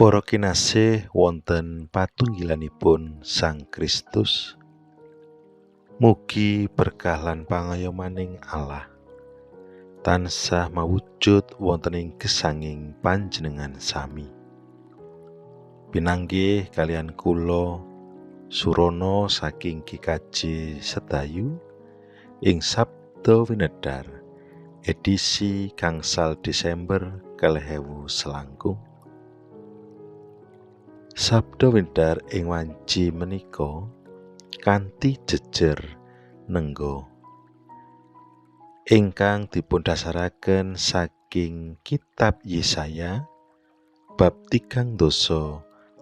Para kinasih wonten patunggilanipun Sang Kristus, mugi berkah lan pangayomaning Allah tansah mawujud wonten ing gesanging panjenengan sami. Pinanggih kalian kula Surono saking GKJ Sedayu ing Sabda Winedhar edisi gangsal Desember 2000 selangkung. Sabda Winedhar ing wanci menika kanthi jejer nengga ingkang dipundhasaraken saking kitab Yesaya bab 30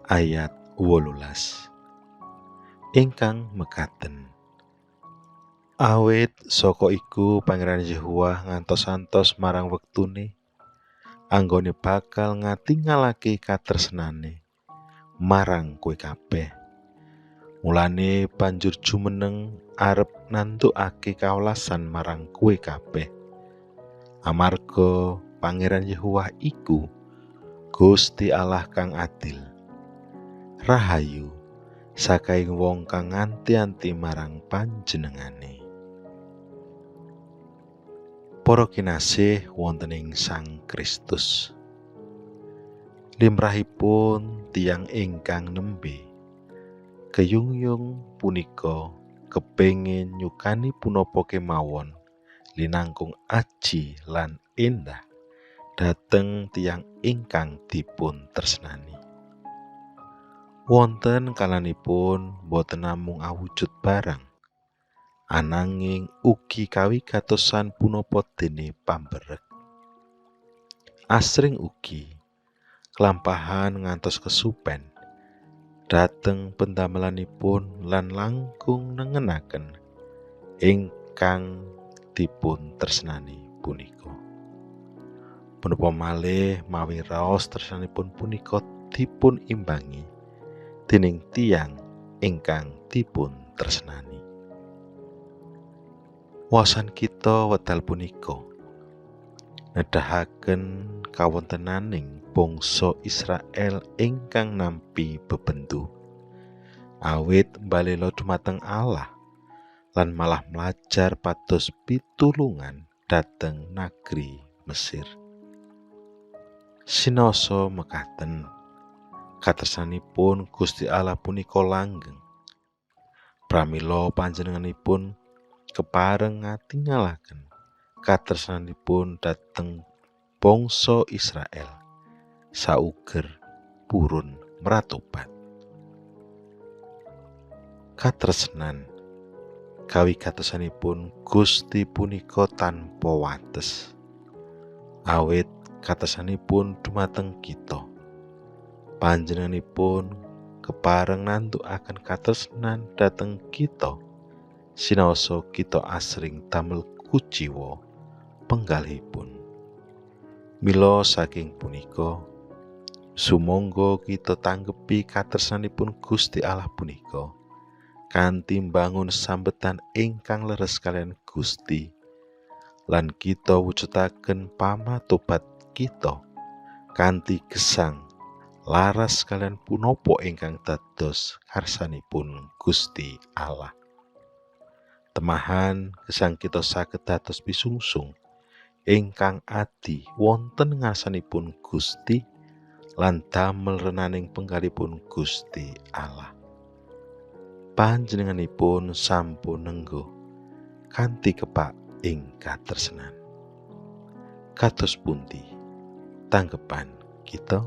ayat 18 ingkang mekaten: Awit saka iku Pangeran Yehuwah ngantos-antos marang wektune anggone bakal ngatingalake katresnane marang kowe kabeh. Mulane banjur jumeneng arep nantukake kawelasan marang kowe kabeh. Amarga Pangeran Yehuwah iku Gusti Allah kang adil. Rahayu sakaing wong kang nganti-anti marang panjenengane. Para kinasih wonten ing Sang Kristus, limrahipun tiyang ingkang nembe keyungyung punika kepengin nyukani punapa kemawon linangkung aji lan endah dhateng tiyang ingkang dipun tresnani. Wonten kalanipun boten namung awujud barang, ananging ugi kawigatosan punapa dene pamberek. Asring ugi kelampahan ngantos kesupen dhateng pendamelanipun lan langkung nengenaken ingkang dipun tresnani punika. Punapa malih mawi raos tresnanipun punika dipun imbangi dening tiyang ingkang dipun tresnani. Waosan kita wekdal punika nedahaken kawontenaning bangsa Israel ingkang nampi bebendu awit mbalela dumateng Allah lan malah mlajar pados pitulungan dhateng nagri Mesir. Sinaosa mekaten, katresnanipun Gusti Allah punika langgeng. Pramila panjenenganipun kepareng ngatingalaken katresnanipun dhateng bangsa Israel sauger purun mratobat. Katresnan kawigatosanipun Gusti punika tanpa wates. Awit katresnanipun dumateng kita, panjenenganipun kepareng nantukaken katresnan dhateng kita sinaosa kita asring damel kuciwa penggalihipun. Mila saking punika, sumangga kita tanggepi katresnanipun Gusti Allah punika kanthi mbangun sambetan ingkang leres kaliyan Gusti lan kita wujudaken pamatobat kita kanthi gesang laras kaliyan punapa ingkang dados karsanipun Gusti Allah. Temahan gesang kita saged dados pisungsung ingkang adi wonten ngarsanipun Gusti lan damel renaning penggalihipun Gusti Allah. Panjenenganipun sampun nengga kanthi kepak ing katresnan. Kados pundi tanggepan kita?